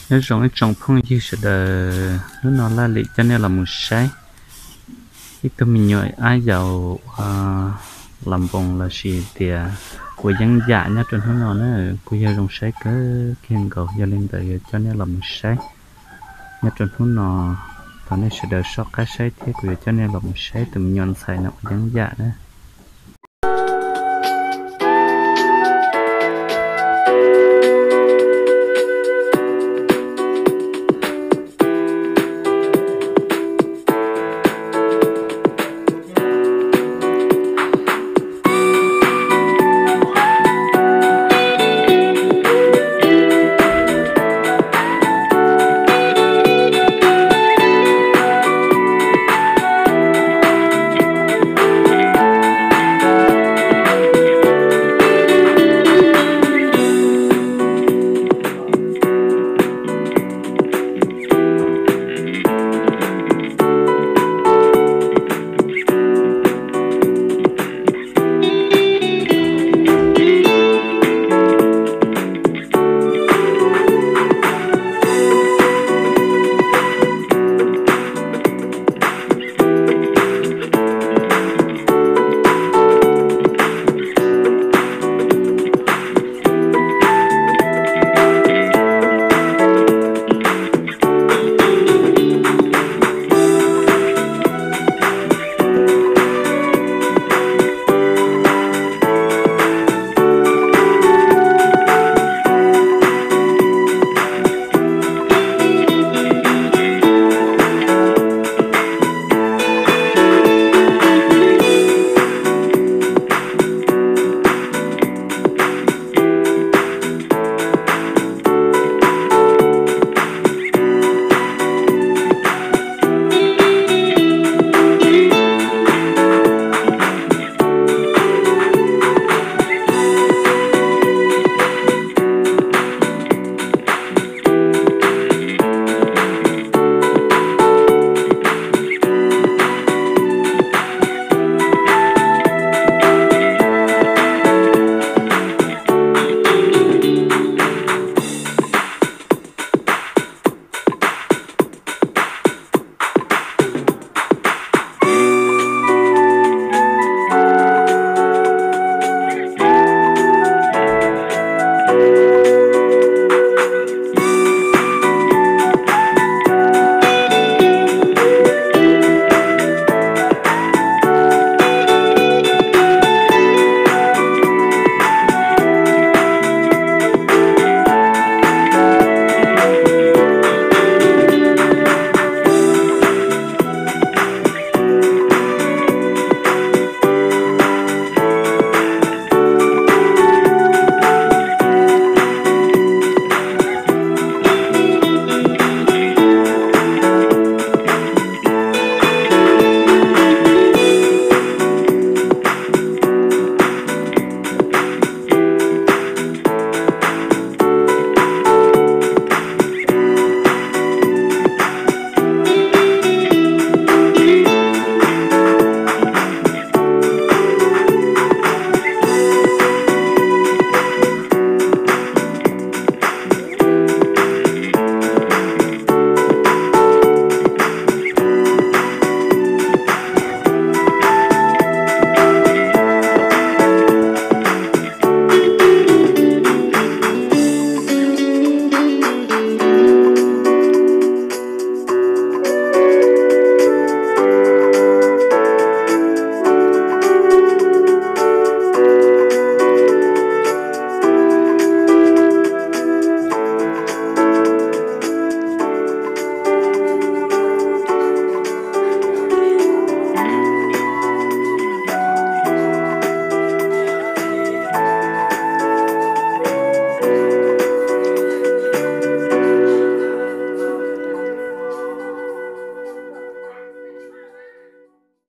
Nyob zoo ib tsoom phooj ywg sawv daws, hnub no Laj Lim coj nej los mus saib ib tug me nyuam ab yaus los npoos lossis tias ua yeeb yam nyob rau hnub no na, kuj yog zoo saib kawg kiag nkaus. Yog li ntawd yuav coj nej los mus saib nyob rau hnub no. Thov nej sawv daws soj qab saib thiab kuv yuav coj nej los mus saib tus me nyuam ntxhais no ua yeeb yam na.